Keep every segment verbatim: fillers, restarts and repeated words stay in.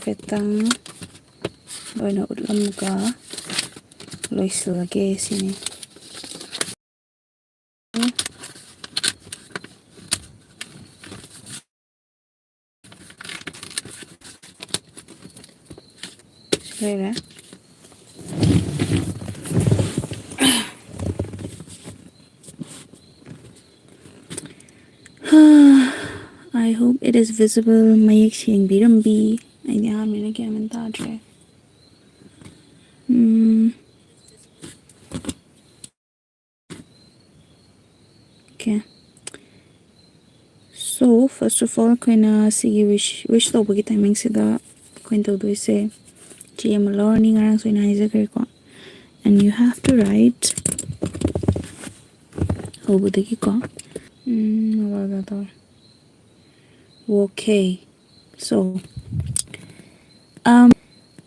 ꯍꯥꯏꯐꯦꯠꯇꯪ ꯂꯣꯏꯅ ꯎꯠꯂꯝꯃꯒ ꯂꯣꯏꯁꯤꯜꯂꯒꯦ ꯁꯤꯅꯤ꯫ ꯂꯩꯔꯦ꯫ I hope it is visible. ꯃꯌꯦꯛ ꯁꯦꯡꯕꯤꯔꯝꯕꯤ꯫ ꯑꯩꯗꯤ ꯑꯍꯥꯟꯕꯅ ꯒ꯭ꯌꯥꯟ ꯃꯦꯟ ꯇꯥꯗ꯭ꯔꯦ꯫ ꯎꯝ꯫ Okay. So, first of all, ꯑꯩꯈꯣꯏꯅ ꯁꯤꯒꯤ wish, wish ꯇꯧꯕꯒꯤ timing ꯁꯤꯗ ꯑꯩꯈꯣꯏꯅ ꯇꯧꯗꯣꯏꯁꯦ ꯆꯦ ꯑꯃ ꯂꯧꯔꯅꯤ, ꯉꯔꯥꯡꯁꯨ ꯑꯩꯅ ꯍꯥꯏꯖꯈ꯭ꯔꯦꯀꯣ, and you have to write ꯍꯧꯕꯗꯒꯤꯀꯣ꯫ ꯎꯝ, ꯃꯣꯕꯥꯏꯜꯗ ꯇꯧꯔꯦ꯫ Okay. So, um,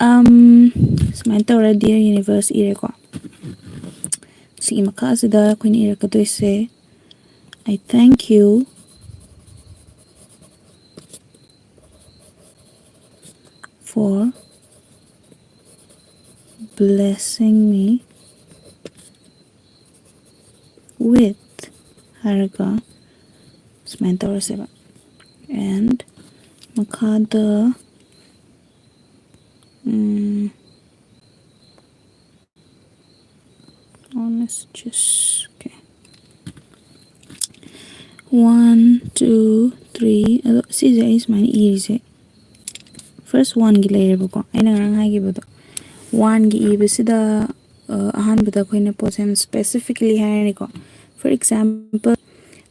um, ꯁꯨꯃꯥꯏꯅ ꯇꯧꯔ Dear Universe ꯏꯔꯦꯀꯣ꯫ ꯁꯤꯒꯤ ꯃꯈꯥꯁꯤꯗ ꯑꯩꯈꯣꯏꯅ ꯏꯔꯛꯀꯗꯣꯏꯁꯦ, I thank you for blessing me with ꯍꯥꯏꯔꯒ ꯁꯨꯃꯥꯏꯅ ꯇꯧꯔꯁꯦꯕ꯫ And ꯃꯈꯥꯗ, ꯎꯝ, let's just, okay. One, two, three. ꯑꯗꯣ ꯁꯤꯁꯦ ꯑꯩ ꯁꯨꯃꯥꯏꯅ ꯏꯔꯤꯁꯦ, first oneꯒꯤ ꯂꯩꯔꯦꯕꯀꯣ, ꯑꯩꯅ ꯉꯔꯥꯡ ꯍꯥꯏꯈꯤꯕꯗꯣ꯫ Oneꯒꯤ ꯏꯕꯁꯤꯗ, ꯑ, ꯑꯍꯥꯟꯕꯗ ꯑꯩꯈꯣꯏꯅ ꯄꯣꯠꯁꯦ ꯌꯥꯝ specifically ꯍꯥꯏꯔꯅꯤꯀꯣ꯫ For example,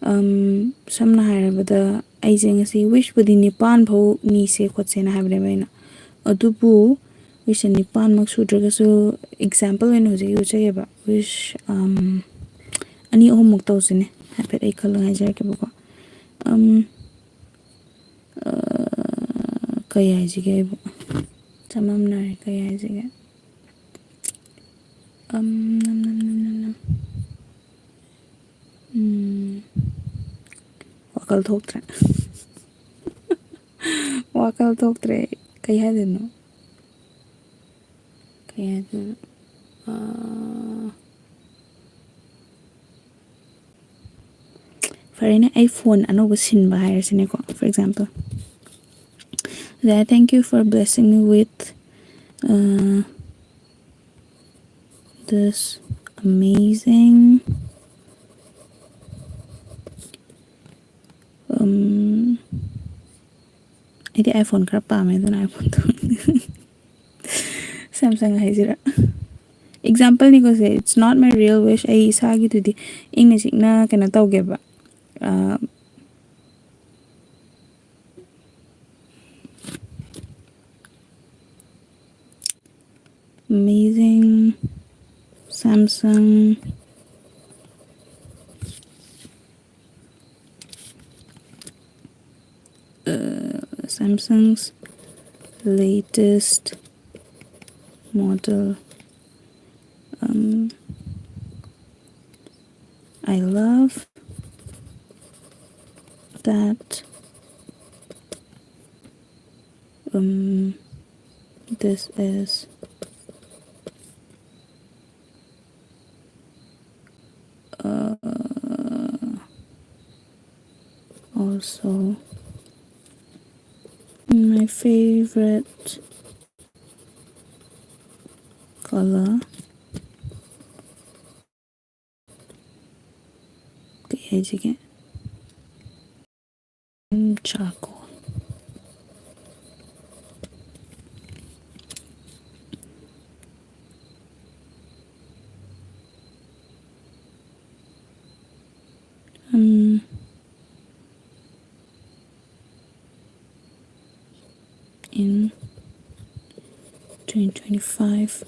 ꯎꯝ, ꯁꯝꯅ ꯍꯥꯏꯔꯕꯗ, ꯑꯩꯁꯦ ꯉꯁꯤ wishꯄꯨꯗꯤ ꯅꯤꯄꯥꯟ ꯐꯥꯎ ꯅꯤꯁꯦ ꯈꯣꯠꯁꯦꯅ ꯍꯥꯏꯕꯅꯦꯕ ꯑꯩꯅ꯫ ꯑꯗꯨꯕꯨ wishꯁꯦ ꯅꯤꯄꯥꯟꯃꯛ ꯁꯨꯗ꯭ꯔꯒꯁꯨ, example ꯑꯣꯏꯅ ꯍꯧꯖꯤꯛ ꯎꯠꯆꯒꯦꯕ꯫ Wish, ꯎꯝ, ꯑꯅꯤ ꯑꯍꯨꯝꯃꯨꯛ ꯇꯧꯁꯤꯅꯦ꯫ ꯍꯥꯏꯐꯦꯠ ꯑꯩ ꯈꯜꯂꯒ ꯍꯥꯏꯖꯔꯛꯀꯦꯕꯀꯣ꯫ ꯎꯝ, ꯑ, ꯀꯩ ꯍꯥꯏꯁꯤꯒꯦ ꯑꯩꯕꯨ? ꯆꯃꯝꯅꯔꯦ, ꯀꯩ ꯍꯥꯏꯁꯤꯒꯦ? ꯎꯝ, ꯅꯝ, ꯅꯝ, ꯅꯝ, ꯅꯝ, ꯅꯝ꯫ ꯎꯝ, ꯋꯥꯈꯜ ꯊꯣꯛꯇ꯭ꯔꯦ꯫ ꯋꯥꯈꯜ ꯊꯣꯛꯇ꯭ꯔꯦ꯫ ꯀꯩ ꯍꯥꯏꯗꯣꯏꯅꯣ? ꯀꯩ ꯍꯥꯏꯗꯣꯏꯅꯣ? ꯑꯥ, ꯐꯔꯦꯅꯦ, ꯑꯩ ꯐꯣꯟ ꯑꯅꯧꯕ ꯁꯤꯟꯕ ꯍꯥꯏꯔꯁꯤꯅꯦꯀꯣ, for example. That, thank you for blessing me with, uh, this amazing, um, ꯑꯩꯗꯤ iPhone ꯈꯔ ꯄꯥꯝꯃꯦ, ꯑꯗꯨꯅ iPhone ꯇꯧꯅꯤ꯫ Samsung ꯍꯥꯏꯁꯤꯔꯥ? Exampleꯅꯤꯀꯣ ꯁꯦ, it's not my real wish. ꯑꯩ ꯏꯁꯥꯒꯤꯗꯨꯗꯤ ꯏꯪꯅ ꯆꯤꯛꯅ ꯀꯩꯅꯣ ꯇꯧꯒꯦꯕ꯫ ꯑꯥ, amazing Samsung, uh, Samsung's latest model. Um, I love that, um, this is, uh, also my favorite color. ꯀꯩ ꯍꯥꯏꯁꯤꯒꯦ? ꯎꯝ, charcoal. Um, in twenty twenty-five,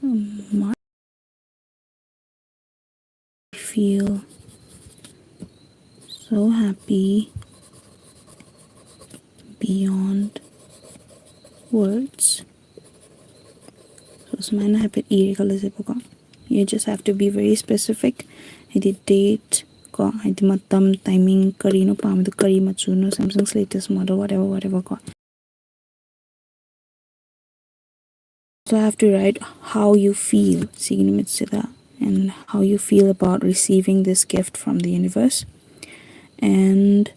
um, March, I feel so happy beyond words. So, ꯁꯨꯃꯥꯏꯅ ꯍꯥꯏꯐꯦꯠ ꯏꯔꯦ ꯈꯜꯂꯁꯦꯕꯀꯣ꯫ You just have to be very specific. ꯍꯥꯏꯗꯤ, date, ꯀꯣ, ꯍꯥꯏꯗꯤ ꯃꯇꯝ, timing, ꯀꯔꯤꯅꯣ ꯄꯥꯝꯃꯤꯗꯣ, ꯀꯔꯤ ꯃꯆꯨꯅꯣ, Samsung's latest model, whatever, whatever ꯀꯣ. So I have to write how you feel ꯁꯤꯒꯤ ꯅꯨꯃꯤꯠꯁꯤꯗ, and how you feel about receiving this gift from the universe. And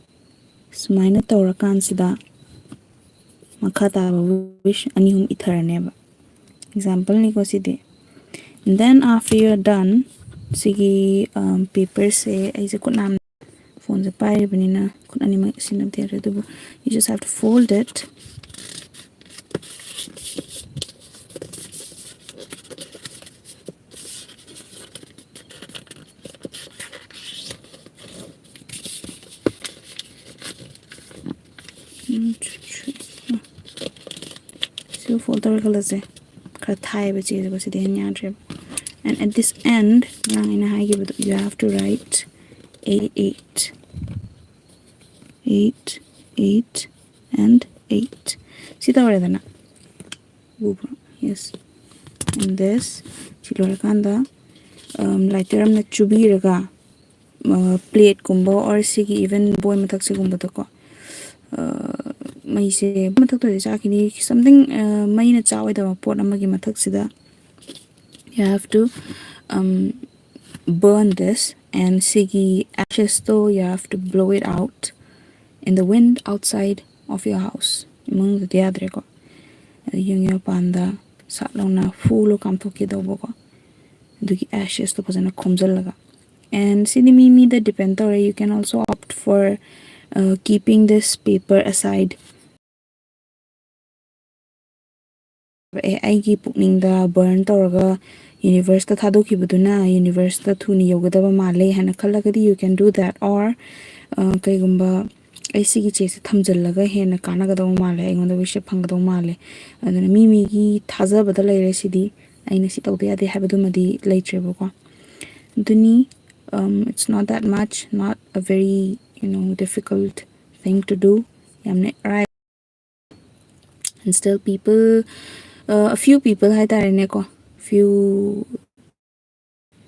ꯁꯨꯃꯥꯏꯅ ꯇꯧꯔꯀꯥꯟꯁꯤꯗ ꯃꯈꯥ ꯇꯥꯕ wish ꯑꯅꯤ ꯑꯍꯨꯝ ꯏꯊꯔꯅꯦꯕ. Exampleꯅꯤꯀꯣ ꯁꯤꯗꯤ. And then after you're done, ꯁꯤꯒꯤ paperꯁꯦ, ꯑꯩꯁꯦ ꯈꯨꯠ ꯅꯥꯝ, phoneꯁꯦ ꯄꯥꯏꯔꯤꯕꯅꯤꯅ ꯈꯨꯠ ꯑꯅꯤꯃꯛ ꯁꯤꯖꯤꯟꯅꯕꯗꯤ ꯌꯥꯔꯦ, ꯑꯗꯨꯕꯨ you just have to fold it. ꯁꯤ fold ꯇꯧꯔꯦ ꯈꯜꯂꯁꯦ, ꯈꯔ ꯊꯥꯏꯕ ꯆꯦꯁꯦꯀꯣ, ꯁꯤꯗꯤ ꯍꯦꯟꯅ ꯌꯥꯗ꯭ꯔꯦꯕ. And at this end, ꯉꯔꯥꯡ ꯑꯩꯅ ꯍꯥꯏꯈꯤꯕꯗꯣ, you have to write eight eight eight eight and eight. ꯁꯤ ꯇꯧꯔꯦꯗꯅ, ꯎꯕ꯭ꯔꯣ? Yes. And this, ꯁꯤ ꯂꯣꯏꯔꯀꯥꯟꯗ lighter ꯑꯃꯅ ꯆꯨꯕꯤꯔꯒ, plateꯀꯨꯝꯕ or ꯁꯤꯒꯤ even ꯕꯣꯏ ꯃꯊꯛꯁꯤꯒꯨꯝꯕꯗꯀꯣ, ꯃꯩꯁꯦ ꯃꯊꯛꯇꯗꯤ ꯆꯥꯛꯈꯤꯅꯤ, something, ꯃꯩꯅ ꯆꯥꯛꯑꯣꯏꯗꯕ ꯄꯣꯠ ꯑꯃꯒꯤ ꯃꯊꯛꯁꯤꯗ you have to burn this, and ꯁꯤꯒꯤ ashesꯇꯣ you have to blow it out in the wind outside of your house. ꯏꯃꯨꯡꯗꯗꯤ ꯌꯥꯗ꯭ꯔꯦꯀꯣ, ꯌꯨꯝꯒꯤ ꯃꯄꯥꯟꯗ ꯁꯠ ꯂꯥꯎꯅ ꯐꯨꯂꯣ ꯀꯥꯝꯊꯣꯛꯀꯦ ꯇꯧꯕꯀꯣ, ꯑꯗꯨꯒꯤ ashesꯇꯣ ꯐꯖꯅ ꯈꯣꯝꯖꯤꯜꯂꯒ. And ꯁꯤꯗꯤ ꯃꯤ ꯃꯤꯗ depend ꯇꯧꯔꯦ. You can also opt for keeping this paper aside. ꯑꯦ, ꯑꯩꯒꯤ ꯄꯨꯛꯅꯤꯡꯗ burn ꯇꯧꯔꯒ universeꯇ ꯊꯥꯗꯣꯛꯈꯤꯕꯗꯨꯅ universeꯇ ꯊꯨꯅ ꯌꯧꯒꯗꯕ ꯃꯥꯜꯂꯦ ꯍꯥꯏꯅ ꯈꯜꯂꯒꯗꯤ you can do that, or ꯀꯩꯒꯨꯝꯕ ꯑꯩ ꯁꯤꯒꯤ ꯆꯦꯁꯦ ꯊꯝꯖꯤꯜꯂꯒ ꯍꯦꯟꯅ ꯀꯥꯟꯅꯒꯗꯧꯕ ꯃꯥꯜꯂꯦ, ꯑꯩꯉꯣꯟꯗ wishꯁꯦ ꯐꯪꯒꯗꯧꯕ ꯃꯥꯜꯂꯦ, ꯑꯗꯨꯅ ꯃꯤ ꯃꯤꯒꯤ ꯊꯥꯖꯕꯗ ꯂꯩꯔꯦ ꯁꯤꯗꯤ, ꯑꯩꯅ ꯁꯤ ꯇꯧꯗ ꯌꯥꯗꯦ ꯍꯥꯏꯕꯗꯨꯃꯗꯤ ꯂꯩꯇ꯭ꯔꯦꯕꯀꯣ. ꯑꯗꯨꯅꯤ, it's not that much, not a very, you know, difficult thing to do. ꯌꯥꯝꯅ ꯑꯔꯥꯏ And still people, a few people ꯍꯥꯏꯇꯥꯔꯦꯅꯦꯀꯣ, few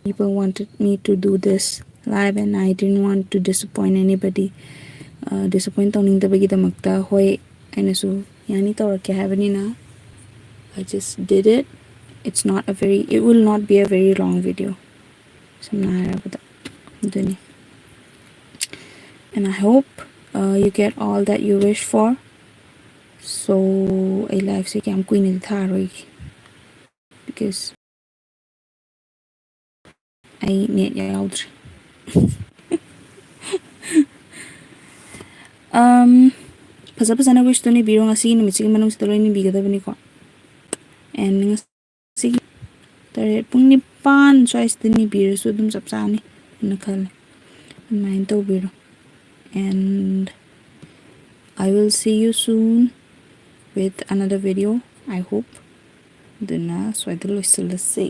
people wanted me to do this live and I didn't want to disappoint anybody. Disappoint ꯇꯧꯅꯤꯡꯗꯕꯒꯤꯗꯃꯛꯇ, ꯍꯣꯏ, ꯑꯩꯅꯁꯨ ꯌꯥꯅꯤ ꯇꯧꯔꯛꯀꯦ ꯍꯥꯏꯕꯅꯤꯅ, I just did it. It's not a very, it will not be a very long video, ꯁꯝꯅ ꯍꯥꯏꯔꯕꯗ꯫ ꯑꯗꯨꯅꯤ꯫ And I hope, uh, you get all that you wish for. So, ꯑꯩ live ꯁꯦ ꯀꯌꯥꯝ ꯀꯨꯏꯅꯗꯤ ꯊꯥꯔꯣꯏꯒꯦ, because ꯑꯩ net ꯌꯥꯎꯗ꯭ꯔꯦ꯫ Um, ꯐꯖ ꯐꯖꯅ wish ꯇꯨ ꯅꯤꯕꯤꯔꯣ, ꯉꯁꯤꯒꯤ ꯅꯨꯃꯤꯠꯁꯤꯒꯤ ꯃꯅꯨꯡꯁꯤꯗ ꯂꯣꯏ ꯅꯤꯕꯤꯒꯗꯕꯅꯤꯀꯣ꯫ And ꯉꯁꯤꯒꯤ ꯇꯔꯦꯠ, ꯄꯨꯡ ꯅꯤꯄꯥꯟ ꯁ꯭ꯋꯥꯏꯁꯤꯗ ꯅꯤꯕꯤꯔꯁꯨ ꯑꯗꯨꯝ ꯆꯞ ꯆꯥꯅꯤ ꯍꯥꯏꯅ ꯈꯜꯂꯦ꯫ ꯑꯗꯨꯃꯥꯏꯅ ꯇꯧꯕꯤꯔꯣ꯫ And I will see you soon with another video, I hope. ꯑꯗꯨꯅ ꯁ꯭ꯋꯥꯏꯗ ꯂꯣꯏꯁꯤꯜꯂꯁꯤ꯫